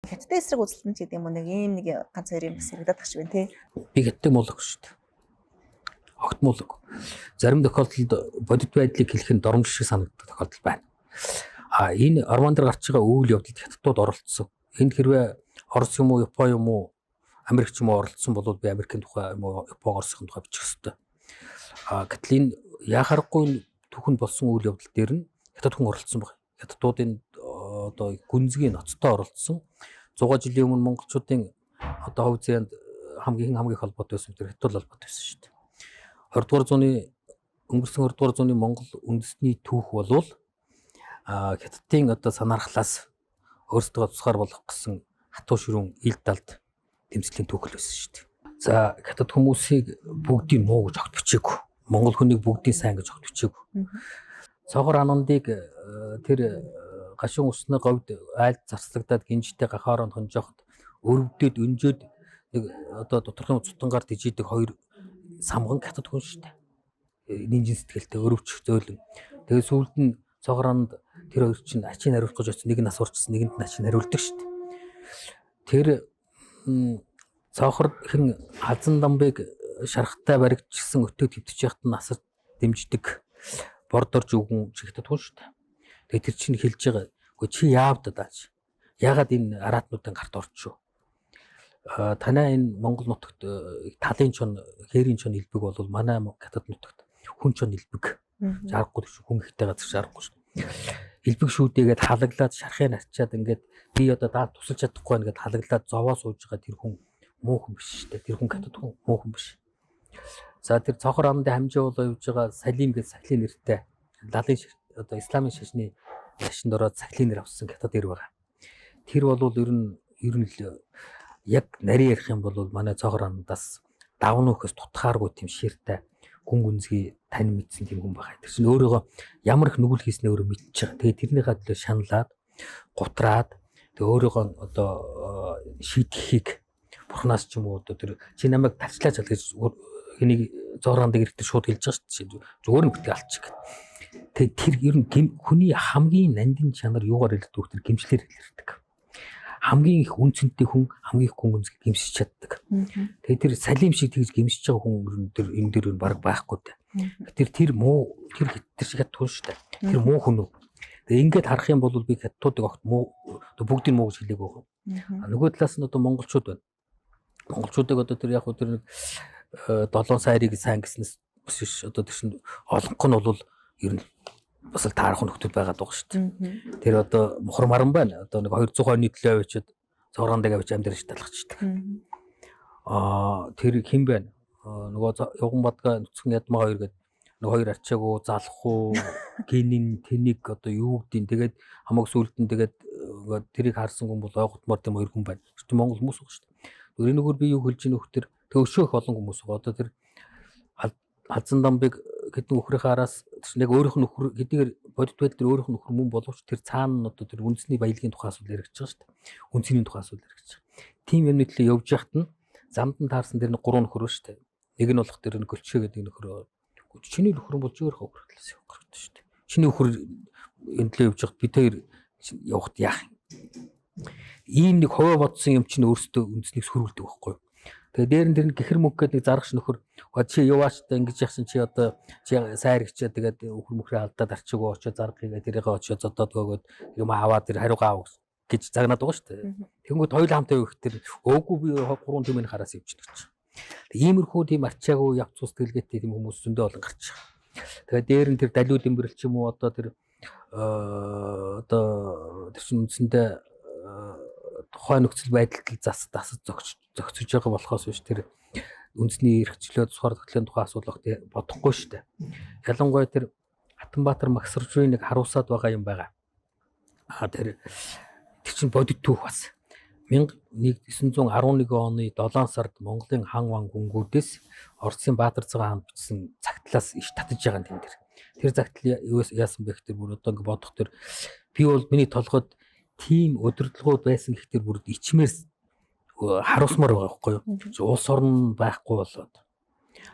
Хятадын эсрэг үзэлтэн ч гэдэг юм уу, нэг ийм нэг ганц хоёр юм бас яригадах шиг байна тий. Би хятад муулаг шүү дээ. Огт муулаг. Зарим тохиолдолд бодит байдлыг хэлэх нь доромж шиг санагддаг тохиолдол байна. А энэ ормон дээр гарч байгаа үйл явдалд хятадууд оролцсон. Энд хэрвээ Орос юм уу, Япон юм уу, Америк ч юм уу оролцсон бол би Америкийн тухай юм уу, Япон, Оросын тухай бичих ёстой. А гэтэл энэ яхаарахгүй энэ түүхэнд болсон үйл явдал дээр нь хятад хүн оролцсон байна. Хятадуудын одоо гүнзгий ноцтой оролцсон. 100 жилийн өмнө монголчуудын одоо хувь зээнд хамгийн хамгийн их холбоотой байсан тэр хятад холбоотой байсан шүү дээ. 20 дугаар зууны, өнгөрсөн 20 дугаар зууны Монгол үндэсний түүх болвол хятадын одоо санаархлаас өөрсдөө тусгаар болгох гэсэн хатуу ширүүн ил далд тэмцлийн түүх л байсан шүү дээ. За, хятад хүмүүсийг бүгдийг муу гэж огт бичээгүй. Монгол хүнийг бүгдийг сайн гэж огт бичээгүй. Цогор анандыг тэр гашуун усны говьд айлд зарцлагдаад гинжтэй гахааранд хонжооход өрөвдөд өнжөөд нэг одоо доторхын цутангаар дижийдэг хоёр самган хятад хүн шүү дээ. Нинжин сэтгэлтэй өрөвч зөөлөн. Тэгээ сүүлд нь цогор ананд тэр хоёр чинь ачийн хариулах гэж очсон, нэг нь асуурчсан, нэгэнд нь ачин хариулдаг шүү дээ. Тэр цоохор хэн Хазан дамбыг шарахтай баригдчихсан өтөг твтж яхад нь асар дэмждэг бордорж өгөн хятад хүн шүү дээ. Тэгээ тэр чинь хэлж байгаа. Үгүй, чи яавд дааж. Ягаад энэ араатнуудын гарт орчих вэ? Танай энэ Монгол нутагт талын чон, хээрийн чон илбэг бол манай хятад нутагт хүн чон илбэг. Жаргахгүй шүү, хүн ихтэй газар жаргахгүй шүү. Илбэг шүүдээгээд халаглаад шарахыг арчаад ингээд би одоо даа тусалж чадахгүй байна гэд халаглаад зовоо сууж байгаа тэр хүн муу хүн биш шүү дээ. Тэр хүн хятад хүн муу хүн биш. За, тэр цохор амдын хамжаа болоо явж байгаа Салим гэж сахлын нэртэй лалын одоо исламын шашны шашинд ороод сахлын нэр авсан хятад ир байгаа. Тэр бол ер нь л яг нарийн ярих юм бол манай цохор амдаас давна үхээс тутахааргүй тийм ширтэй гүн гүнзгий тань мэдсэн тийм хүн байгаа. Тэр чинь өөрийгөө ямар их нүгэл хийснээ өөрөө мэдчихэж байгаа. Тэгээ тэрнийхээ төлөө шаналаад, гутраад, тэгээ өөрийгөө одоо шийдэхийг бурхнаас ч юм уу, одоо тэр чи намайг талчлаач ал гэж энийг зоорандыг ирэхдээ шууд хэлж байгаа шүү дээ. Зүгээр нь битгий алчих гэх. Тэгээ тэр ер нь хүний хамгийн нандин чанар юугаар илэрдэг вэ? Тэр гимшлэр илэрдэг. Хамгийн их үн цэнтэй хүн хамгийн их гүн гүнзгий гимшиж чаддаг. Тэгээ тэр Салим шиг тэгж гимшиж байгаа хүн ер нь тэр энэ дээр баг байхгүй дээ. Тэр тэр муу тэр тэр шиг хятад хүн шүү дээ. Тэр муу хүн үү? Тэгээ ингээд харах юм бол би хятадуудыг огт муу, бүгдийг муу гэж хэлээгүй байгаа. Нөгөө талаас нь одоо монголчууд байна. Монголчуудыг одоо тэр яг хөө тэр нэг долоон сайрыг сайн гэснээс биш, одоо тэр чинь олонх нь бол ер нь бас л таарах нөхдөл байгаад байгаа шүү дээ. Тэр одоо мухар маран байна. Одоо нэг 200 оны төлөө авчиад зургаандаг авч амьдраж талхачдаг. Тэр хэн бэ? Нөгөө Явган Бадга нүцгэн ядмаа хоёр гэдэг нэг хоёр арчаагүй залах уу, гинэн тэнийг одоо юу гэдیں. Тэгээд хамаг сүлд нь тэгээд тэрийг харсан хүн бол ойготмоор тийм хоёр хүн байна. Тэр Монгол хүмүүс байгаа шүү дээ. Энэ би юу хэлж ийн нөхдөр тэг өшөөх олон хүмүүс байгаа. Одоо тэр Хазан дамбыг хэдэн үхрийнхээ араас тэр яг өөрийнх нь нөхөр хэдийгээр бодит байдал тэр өөрийнх нь нөхөр мөн боловч тэр цаана нь одоо тэр үндэсний баялагын тухай асуудал яригдж байгаа шүү дээ. Үнцний тухай асуудал яригдж байгаа. Тим юмны төлөө явж яхад нь замд нь таарсан тэр нэг гурван нөхөр шүү дээ. Нэг нь болох тэр нэг гөлчөө гэдэг нөхөр. Чиний нөхөр бол жөөрхөө нөхөр талаас явах хэрэгтэй шүү дээ. Чиний нөхөр энэ төлөө явж байхад бид хоёр явахад яах юм? Ийм нэг хувиа бодсон юм чинь өөрсдөө үндэснийг сөрүүлдэг байхгүй юу? Тэгээ дээр нь тэр гихэр мөнгө гэдэг нэг зарагш нөхөр чи яваач та ингэж яхсан чи одоо чи сайр гिचээ тэгээд өхөр мөхрөө алдаад арчиг очоо зарга хийгээ тэрийг очоо зодоод өгөөд юм аваад тэр хариугаа ав гэж загнаад байгаа шүү дээ. Тэнгүүд хоёул хамтаа өгөх тэр өөгүй би гурван түмэн хараас явчихдаг чи. Тэг иймэрхүү тийм арчаагүй явц ус тэлгээтэй тийм хүмүүс зөндөө олон гарч байгаа. Тэгээ дээр нь тэр далиу дэмбэрэл ч юм уу, одоо тэр одоо тэр чинь үндсэндээ тухайн нөхцөл байдалд зас дасаж зохицож байгаа болохоос биш тэр үндэсний эрх чөлөө тусгаар тогтолцооны тухай асуудал бодохгүй шүү дээ. Ялангуяа тэр Хатанбаатар Магсаржууны нэг харуулсаад байгаа юм байгаа. Тэр чинь бодит түүх бас. 1911 оны 7 сард Монголын хан ван гүнгүүдээс Оросын Баатар цагаан хаанд бичсэн цагтлаас иш татаж байгаа юм тэр. Тэр загтал юу яасан бэ гэхээр бүр одоо ингэ бодох тэр би бол миний толгойд тийм удирдлагууд байсан гэхээр бүр ичмээр харуулсмаар байгаа байхгүй юу. Улс орн байхгүй болоод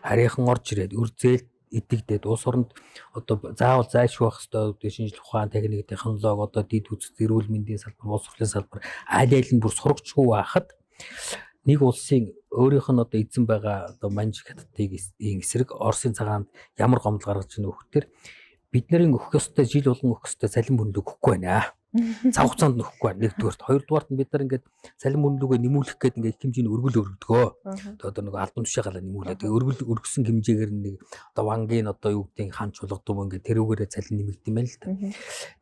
харийнхан орж ирээд өр зээл эдэгдээд улс оронд одоо заавал зайлшгүй байх ёстой шинжлэх ухаан, техник, технологи, одоо дэд үзэт, эрүүл мэндийн салбар, боловсролын салбар аль аль нь бүр сурагчгүй байхад нэг улсын өөрийнх нь одоо эзэн байгаа одоо манж хаттыг эсрэг Оросын цагаанд ямар гомдол гаргаж ийн өгөх төр бидний өгөх ёстой жил болгон өгөх ёстой цалин мөрнөлөг өгөхгүй байна. Цаг хугацаанд нь өгөхгүй байна. Нэгдүгээрт, хоёрдугаарт нь бид нар ингээд цалин мөрнөлөгөө нэмүүлэх гээд ингээд их хэмжээний өргөл өргөдгөө. Одоо нэг албан тушаагаалаа нэмүүлээ. Тэгээ өргөл өргөсөн хэмжээгээр нэг одоо вангийн одоо юу гэдгийг хан чулгадаг юм ингээд тэрүүгээрээ цалин нэмэгдэм юм байна л да.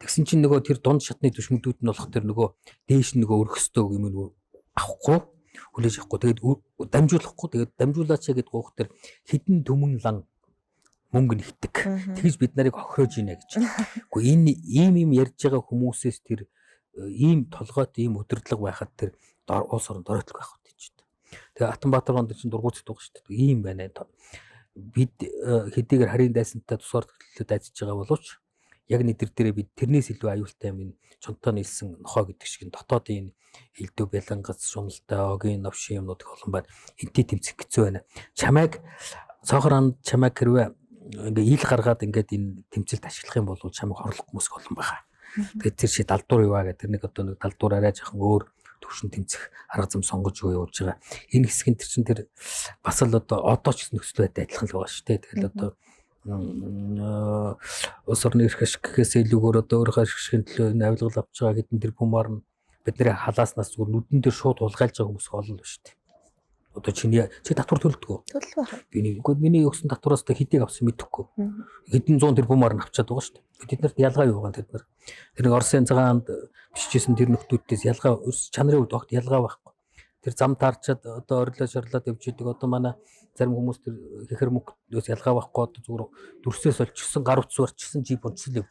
Тэгсэн чинь нөгөө тэр дунд шатны түшмэдүүд нь болох тэр нөгөө дээш нь нөгөө өргөх ёстой юм нөгөө авахгүй хүлээж авахгүй тэгээд дамжуулахгүй тэгээд дамжуулаач гэд гуйх тэр хідэн түмэн лан мөнгө нэгдэг. Тэгж бид нарыг хохироож ийнэ гэж. Гэхдээ энэ ийм юм ярьж байгаа хүмүүсээс тэр ийм толгойт ийм удирдлага байхад тэр улс орон доройтол байх үү гэж. Тэгээ Атанбаатар гонд чинь дургуут байгаа шүү дээ. Ийм байна. Бид хэдийгээр харийн дайсантай тусгаар төлөлтөд дайцж байгаа боловч яг нэг тэр дээрээ бид тэрнээс илүү аюултай юм энэ чонтоо нийлсэн нохоо гэдэг шиг дотоодын элдв бялангац шуналтай огийн новшин юмнууд их олон байна. Энтэй тэмцэх хэцүү байна. Чамайг цоохор анд чамайг хэрвээ ингээ ил гаргаад ингээд энэ тэмцэлд ашиглах юм бол чамайг хорлох хүмүүс олон байгаа. Тэгээд тэр шиг далдуур юва гэх тэр нэг одоо нэг далдуур арай жоохон өөр төвшин тэмцэх арга зам сонгож өгөө явуулж байгаа. Энэ хэсэг нь тэр чин тэр бас л одоо ч нөхцөл байдал адилхан л байгаа шүү дээ. Тэгэл одоо улс орны эрх ашиг гэхээс илүүгээр одоо өөрийнхөө ашиг ашигын төлөө энэ авилгал авч байгаа хэдэн тэр бумаар нь бидний халааснаас зүгээр нүдэн дээр шууд тулгайлж байгаа хүмүүс олон л шүү дээ. Одоо чиний чи татвар төлдөг үү? Төлөх байх. Миний үгүй миний өгсөн татвараас та хэдийг авсан мэдэхгүй. Хэдэн зуун тэрбумаар нь авчаад байгаа шүү дээ. Тэд нарт ялгаа юу байгаа тэд нар. Тэр нэг Оросын цагаанд бичижсэн тэр нөхдүүдээс ялгаа чанарын хувьд огт ялгаа байхгүй. Тэр зам таарчаад одоо орилоо шорлоод явж идэг. Одоо манай зарим хүмүүс тэр хөхөр мөнгөөс ялгаа байхгүй одоо зүгээр дүрсээс олчихсон, гар утас барьчихсан, жип унчсан л явж